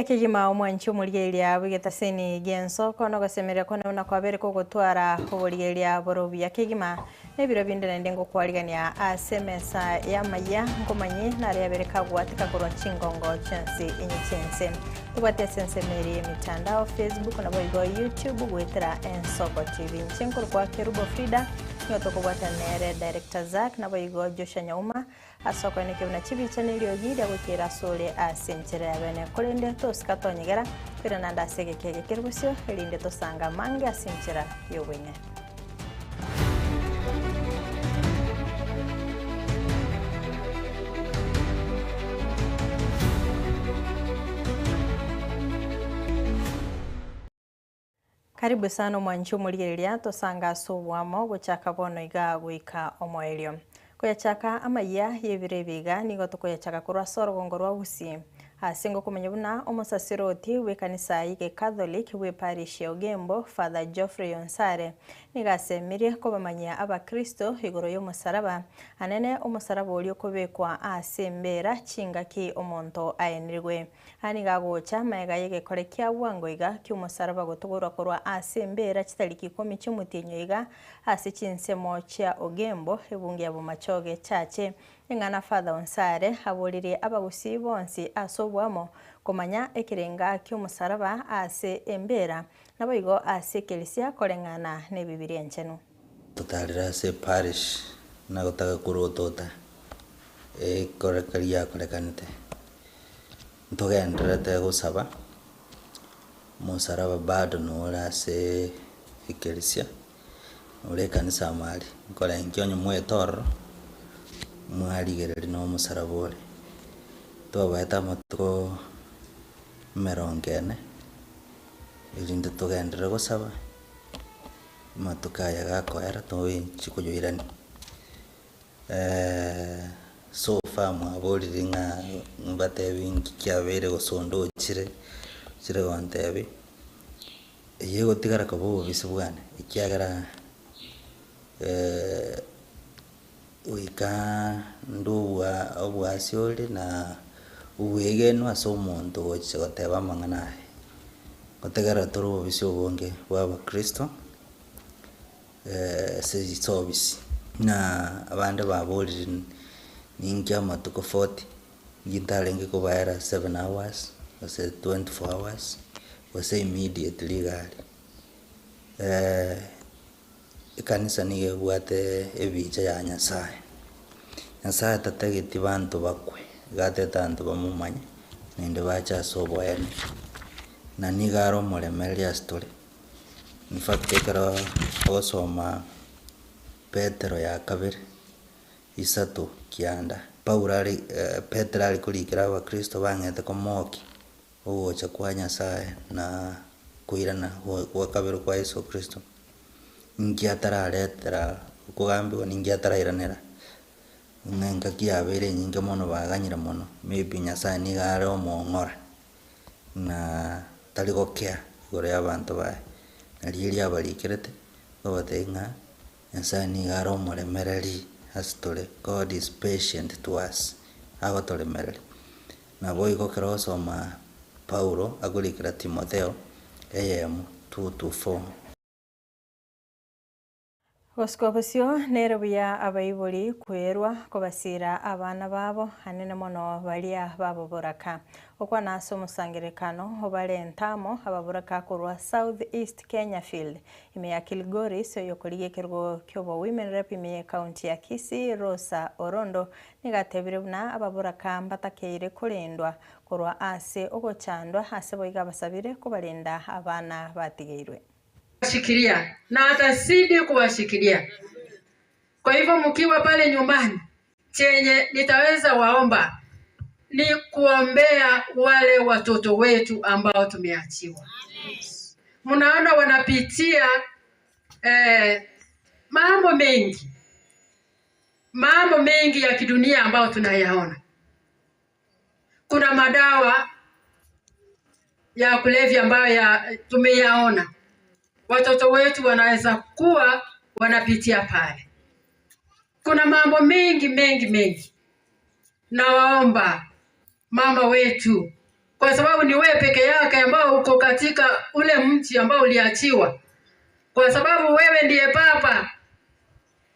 kegima omwanchi omorigereria bw'egetaseni gi'ensoko na ogosemeria kwane buna kwabere kogotwara oborigereria bore obuya kegima, na ebiro binde naende ngokwarigania ase emesa y'amayia nkomanyie nare yabere kagwatika korwa chingongo chionsi inye chi'ense. Tobwate ase ensemo eria y'emitandao, Facebook naboigo YouTube goetera Ensoko TV. Inche nkorokwa Kerubo Frida, nigo tokobwatana nere Director Zack naboigo Joshua Nyauma, Ase okoenekia buna chibicha neriogi ria goikera asore ase enchera ya bene. Korende tosika tonyegera, koirana naende ase egeka eke kere bosio, erinde tosange amange ase enchera y'oboing'e. Karibu sana omwanchi omorigereria tosange ase oboamo gochaka bono iga goika omoerio. Koyachaka amayia y'ebiro ebi iga nigo tokoyachaka korwa ase orogongo rwa Gusii. Ase ngokomanya buna omosasiroti bw'ekanisa y'Egekatholiki bw'eparish ya Ogembo Father Geoffrey Onsare nigo asemirie kobamanyia abakristo igoro y'omosaraba anene omosaraba oria okobekwa ase embera chingaki omonto aenirigwe. Aya nigo agocha magega y'egekore kia bwango iga ki'omosaraba gotogorwa korwa ase embeera chitariki ikomi chi'omotienyi iga ase chinsemo chia Ogembo, ebunge ya Bomachoge Chache. Eng'ana Father Onsare aboririe abagusii bonsi ase oboamo komanya ekerenga ki'omosaraba ase embeera naboigo ase ekerisia koreng'ana n'Ebibilia Enchenu. Totarire ase eparish na gotaka korotota ekoreka riakorekanete. Ntogendererete gosaba, omosaraba bado nore ase ekerisia, ore ekanisa amo aria, nkorenki onye mwaete ororo, mwarigereria na omosaraba ore. Twabaete amatuko emerongo ene, erinde togenderere gosaba, amatuko aya gakoera toenchi koyoirania. So far mwaborire ng'a mbatebi nki kiabeire gose onde ochire, ochire gontebi, eyio egotigara koba obobisi bwane, ekiagera goika nde obwa obwasi ore na obwegenwa ase omonto gocha goteba amang'ana aya. Gotegerera tore obobisi obonge bwa abakristo. Ase chisobisi, na abande baborire ninki amatuko forty, inki ntarenge kobaera seven hours, gose 24 hours, gose immediately iga aria. Ekanisa nigo ebwate ebicha ya Nyasaye, Nyasaye tatageti banto bakwe, iga atagete abanto bamomanye, naende bache ase oboene, na nigo are omoremereria ase tore. In fact ekero ogosoma Petero ya kabere, isato kianda, Paulo are Petero are korikera abakristo bang'ete komokia ogocha kwa Nyasaye na koirana gwa kabere kwa Yeso Kristo, inki atararetera okogambiwa ninki atarairanera, ng'a engaki yabeire enyinge mono baganyire mono, maybe Nyasaye nigo are omong'ora. Na tari gokea igoro y'abanto baye. Nario erio abarikerete, babatebie ng'a Nyasae nigo are omoremereri ase tore, God is patient to us, agotoremereria. Naboigo ekero ogosoma Paulo akorikera Timotheo eyemo 2 to 4. Gosika bosio nere buya abaibori kwerwa kobasiira abana babo, anene mono baria baboboraka. Gokwana ase omosangererekano obare ntamo ababoraka korwa South East Kenya Field ime ya Kilgoris oyokorigia ekerogo kiobo Women Rep ime ye county ya Kisii Rosa Orondo nigo atebire buna ababoraka mbatakeire korendwa korwa ase ogochandwa ase boigo abasabire kobarenda abana batigeirwe. Shikilia na atazidi kuwashikilia. Kwa hivyo mkiwa pale nyumbani, chenye nitaweza waomba ni kuombea wale watoto wetu ambao tumeachiwa. Mnaona wanapitia eh, mambo mengi, mambo mengi ya kidunia ambayo tunayaona. Kuna madawa ya kulevya ambayo ya, tumeyaona watoto wetu wanaweza kuwa wanapitia pale. Kuna mambo mengi mengi mengi. Nawaomba mama wetu. kwa sababu ni wewe peke yake ambao uko katika ule mji ambao uliachiwa, kwa sababu wewe ndiye papa,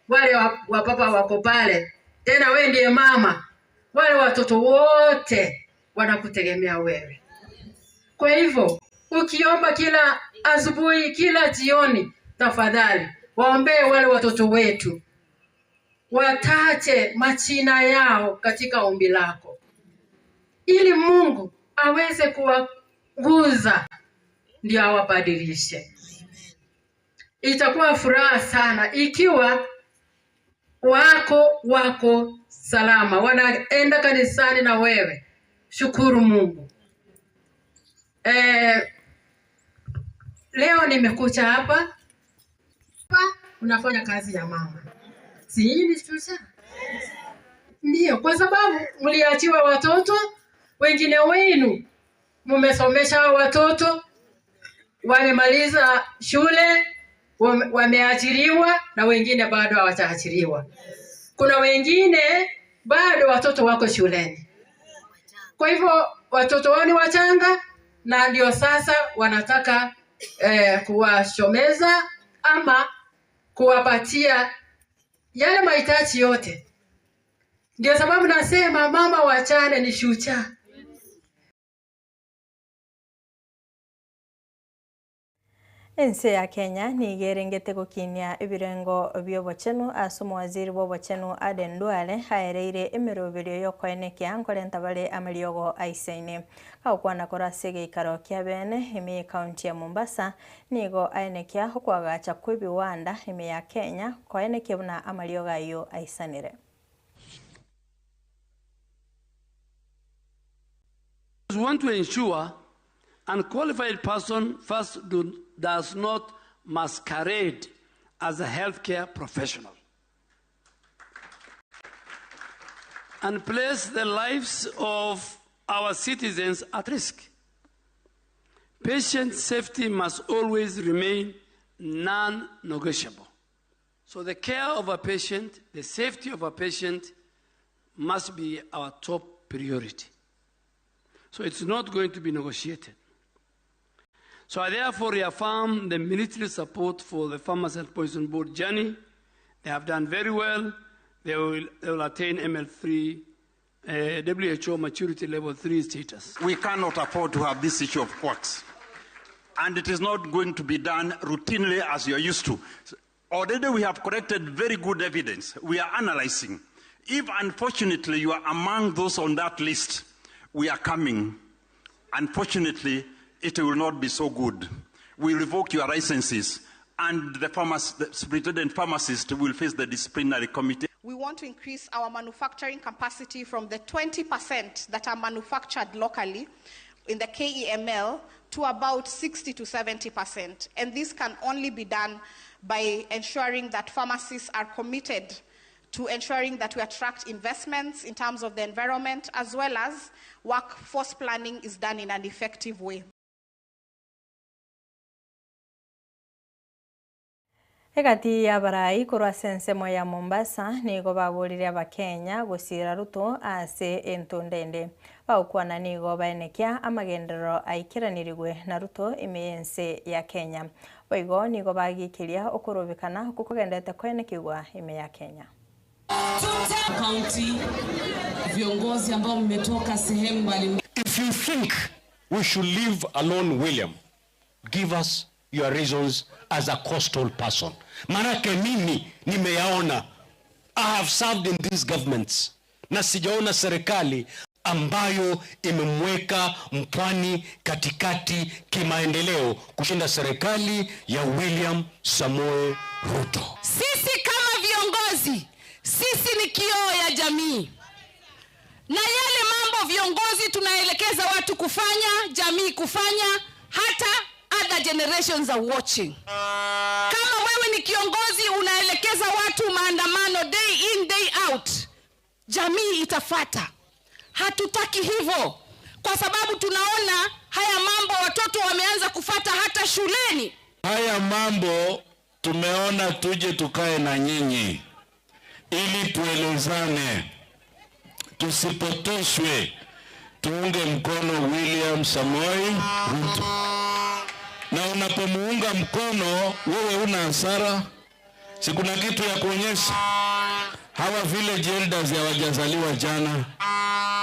wale wapapa wako pale, tena wewe ndiye mama, wale watoto wote wanakutegemea wewe. Kwa hivyo ukiomba kila asubuhi, kila jioni, tafadhali waombee wale watoto wetu, watache machina yao katika ombi lako, ili Mungu aweze kuwaguza ndio awabadilishe. Itakuwa furaha sana ikiwa wako salama, wanaenda kanisani na wewe. Shukuru Mungu. Leo nimekuja hapa, unafanya kazi ya mama, si hii ni shujaa? Ndio, kwa sababu mliachiwa watoto wengine wenu mmesomesha watoto, wamemaliza shule, wameajiriwa na wengine bado hawajaajiriwa. Kuna wengine bado watoto wako shuleni. Kwa hivyo watoto wao ni wachanga na ndio sasa wanataka kuwashomeza ama kuwapatia yale mahitaji yote. Ndio sababu nasema mama wachane ni shujaa. Ense ya Kenya nigerengete gukinia ebirengo by'obochenu ase omowaziri bwa obochenu Aden Duale aereire emeroberio yokoenekia nkorenta bare amariogo aisaine. Gagokwana korwa ase egeikaro kia bene ime ye county ya Mombasa nigo aenekia okoagacha kwa ebiwanda ime ya Kenya koenekia buna amariogo aywo aisanire. We want to ensure unqualified person first does not masquerade as a healthcare professional and place the lives of our citizens at risk. Patient safety must always remain non-negotiable. So the care of a patient, the safety of a patient must be our top priority. So it's not going to be negotiated. So I therefore reaffirm the military support for the Pharmacy and Poison Board journey. They have done very well. They will attain ML3, WHO maturity level 3 status. We cannot afford to have this issue of quacks. And it is not going to be done routinely as you are used to. Already we have collected very good evidence. We are analyzing. If unfortunately you are among those on that list, we are coming. Unfortunately, it will not be so good. We revoke your licenses, and the superintendent pharmacist will face the disciplinary committee. We want to increase our manufacturing capacity from the 20% that are manufactured locally in the KEML to about 60 to 70%. And this can only be done by ensuring that pharmacists are committed to ensuring that we attract investments in terms of the environment, as well as workforce planning is done in an effective way. Egati ya barai korwa ase ensemo ya Mombasa nigo baborire abakenya gosira Ruto ase entondende. Bagokwana nigo baenekia amagenderero aikeranirigwe na Ruto ime y'ense ya Kenya. Boigo nigo bagikiria okorobekana oko kogendete koenekigwa ime ya Kenya. County viongozi ambao mmetoka sehemu mbalimbali. If you think we should leave alone William, give us your reasons as a coastal person. Manake mimi nimeyaona. I have served in these governments. Na sijaona serikali ambayo imemweka mpwani katikati kimaendeleo kushinda serikali ya William Samoei Ruto. Sisi kama viongozi, sisi ni kioo ya jamii. Na yale mambo viongozi tunaelekeza watu kufanya, jamii kufanya, hata other generations are watching. Kama wewe ni kiongozi unaelekeza watu maandamano day in day out, jamii itafata. Hatutaki hivyo, kwa sababu tunaona haya mambo watoto wameanza kufata hata shuleni. Haya mambo tumeona tuje tukae na nyinyi ili tuelezane, tusipotoshwe. Tuunge mkono William Samoei Ruto, na unapomuunga mkono wewe una hasara, si kuna kitu ya kuonyesha? Hawa village elders hawajazaliwa jana.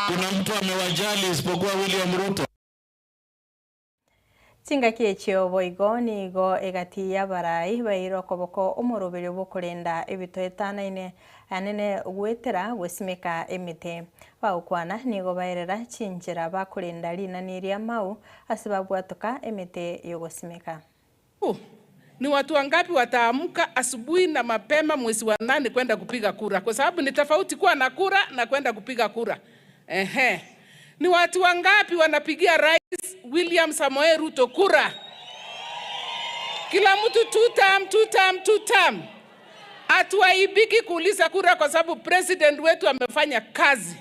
Kuna mtu amewajali isipokuwa William Ruto? Chingaki echio boigo nigo egati y'abarai baeire okoboko omoroberio bw'okorenda ebitoetanaine anene goetera gosimeka emete. Bagokwana nigo baerera chinchera bakorenda rinani ri'amau ase babwatoka emete y'ogosimeka. Ni watu wangapi wataamka asubuhi na mapema mwezi wa nane kwenda kupiga kura? Kwa sababu ni tofauti kuwa na kura na kwenda kupiga kura. Ehe. Ni watu wangapi wanapigia Rais William Samoei Ruto kura? Kila mtu two term, two term, two term. Hatuaibiki kuuliza kura kwa sababu president wetu amefanya kazi.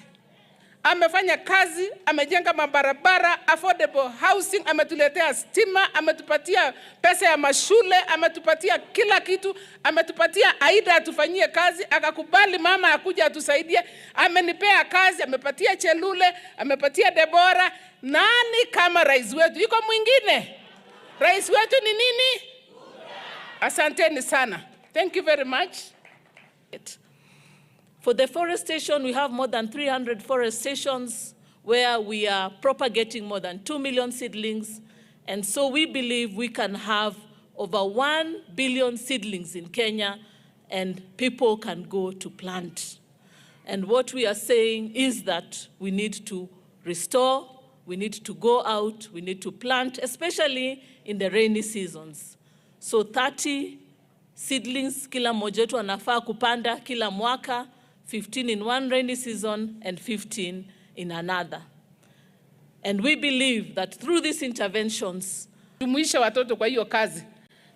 Amefanya kazi, amejenga mabarabara, affordable housing, ametuletea stima, ametupatia pesa ya mashule, ametupatia kila kitu, ametupatia aida atufanyie kazi, akakubali mama akuja atusaidie, amenipea kazi, amepatia Chelule, amepatia Debora. Nani kama rais wetu? Yuko mwingine? Rais wetu ni nini? Asanteni sana. Thank you very much. For the forestation, we have more than 300 forest stations where we are propagating more than 2 million seedlings. And so we believe we can have over 1 billion seedlings in Kenya and people can go to plant. And what we are saying is that we need to restore, we need to go out, we need to plant, especially in the rainy seasons. So 30 seedlings kila mmoja wetu anafaa kupanda kila mwaka, 15 in one rainy season and 15 in another. And we believe that through these interventions, Jumuisha watoto kwa hiyo kazi.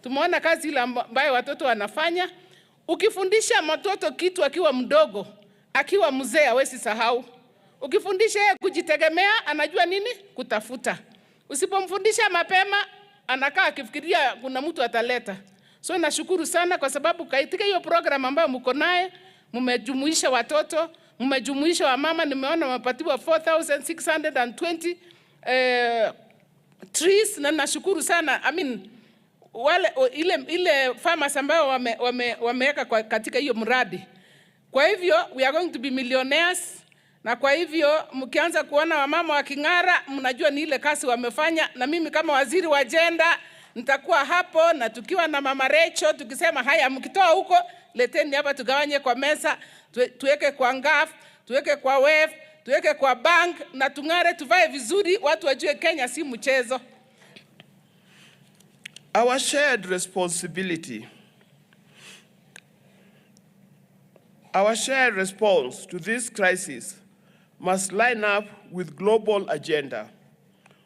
Tumeona kazi ile ambayo watoto wanafanya. Ukifundisha mtoto kitu akiwa mdogo, akiwa mzee hawezi sahau. Ukifundisha yeye kujitegemea, anajua nini? Kutafuta. Usipomfundisha mapema, anakaa akifikiria kuna mtu ataleta. So nashukuru sana kwa sababu katika hiyo program ambayo mko naye, mmejumuisha watoto, mmejumuisha wamama, nimeona wamepatiwa 4620 trees na nashukuru sana. I mean, wale o, ile, ile farmers ambao wameweka wame katika hiyo mradi. Kwa hivyo we are going to be millionaires, na kwa hivyo mkianza kuona wamama waking'ara, mnajua ni ile kazi wamefanya. Na mimi kama waziri wa gender nitakuwa hapo, na tukiwa na mama Rachel tukisema haya, mkitoa huko leteni hapa tugawanye kwa meza, tuweke kwa ngaf, tuweke kwa wef, tuweke kwa bank na tung'are, tuvae vizuri, watu wajue Kenya si mchezo. Our shared responsibility, our shared response to this crisis must line up with global agenda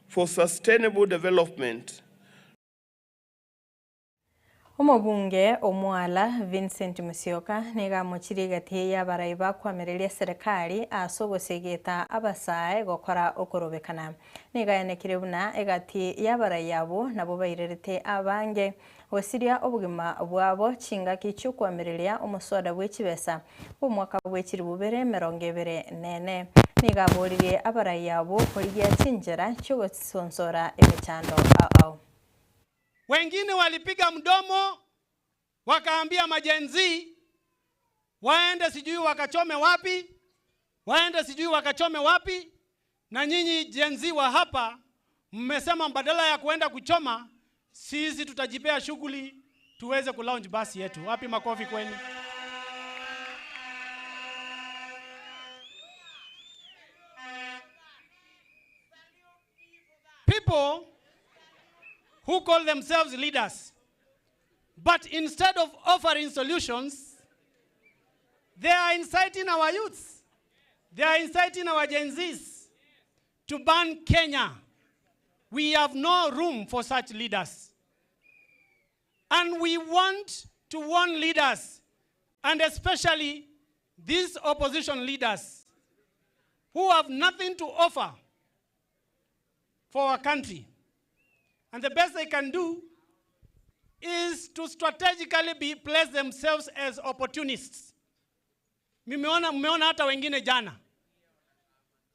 for sustainable development. Omobunge omwala Vincent Musyoka nigo amochirie egati y'abarai bakwamireria serikali ase ogosegeta abasae gokora okorobekana. Nigo ayanekire buna egati y'abarai abo nabo bairerete abange gosiria obogima bwabo chingaki chiokwamireria omoswada bwa echibesa bw'omwaka bwa echiribu bibere emerongo ebere nene. Nigo aboririe abarai abo korigia chinchera chiogosonsora emechando ao ao. Wengine walipiga mdomo wakaambia majenzi waende sijui wakachome wapi, waende sijui wakachome wapi. Na nyinyi jenzi wa hapa mmesema badala ya kuenda kuchoma, sisi tutajipea shughuli tuweze kulaunch basi yetu. Wapi makofi kwenu? People who call themselves leaders, but instead of offering solutions, they are inciting our youths, they are inciting our Gen Zs to ban Kenya. We have no room for such leaders. And we want to warn leaders, and especially these opposition leaders who have nothing to offer for our country. And the best they can do is to strategically place themselves as opportunists. Mmeona hata wengine jana.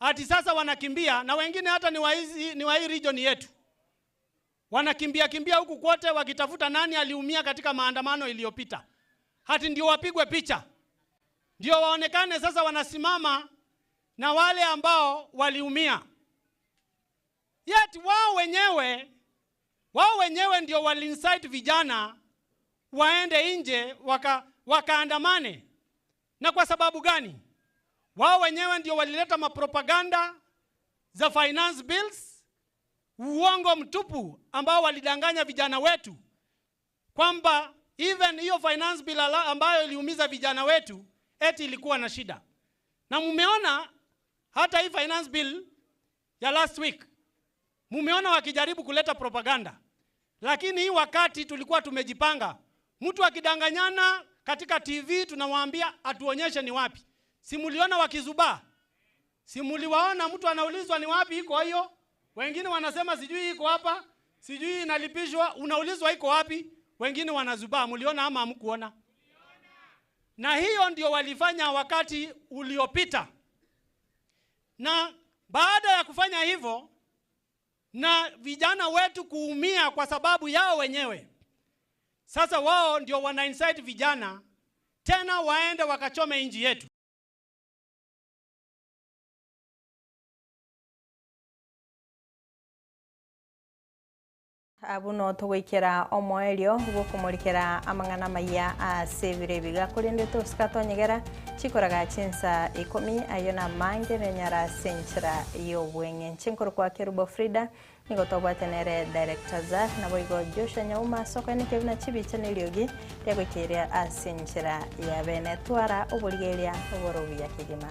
Ati sasa wanakimbia na wengine hata ni wa hizi- ni wa hii region yetu. Wanakimbia kimbia huku kwote wakitafuta nani aliumia katika maandamano iliyopita. Hati ndio wapigwe picha. Ndio waonekane sasa wanasimama na wale ambao waliumia. Yet wao wenyewe wao wenyewe ndio walincite vijana waende nje waka, wakaandamane. Na kwa sababu gani? Wao wenyewe ndio walileta mapropaganda za finance bills, uongo mtupu ambao walidanganya vijana wetu kwamba even hiyo finance bill ala- ambayo iliumiza vijana wetu eti ilikuwa na shida. Na mumeona hata hii finance bill ya last week mumeona wakijaribu kuleta propaganda, lakini hii wakati tulikuwa tumejipanga. Mtu akidanganyana katika TV tunawaambia atuonyeshe ni wapi. Si muliona wakizubaa? Si muliwaona mtu anaulizwa ni wapi iko hiyo? Wengine wanasema sijui iko hapa, sijui inalipishwa, unaulizwa iko wapi? Wengine wanazubaa. Muliona ama hamkuona? Na hiyo ndio walifanya wakati uliopita. Na baada ya kufanya hivyo na vijana wetu kuumia kwa sababu yao wenyewe, sasa wao ndio wana incite vijana tena waende wakachome nchi yetu. Abuno togoikera omoerio gokomorikera amang'ana maya ase ebiro ebiga korende tosika twanyegera chikoraga chinsa ikumi ayo na mange nenyara ase enchera ya obweng'e nchinkoro kwa Kerubo Frida nigo tobwatenere director Zack nabo igo Joshua Nyauma sokani kebina chibicha neriogi riagoikeria ase enchera ya bene twara oborigeria oboro buya kegima.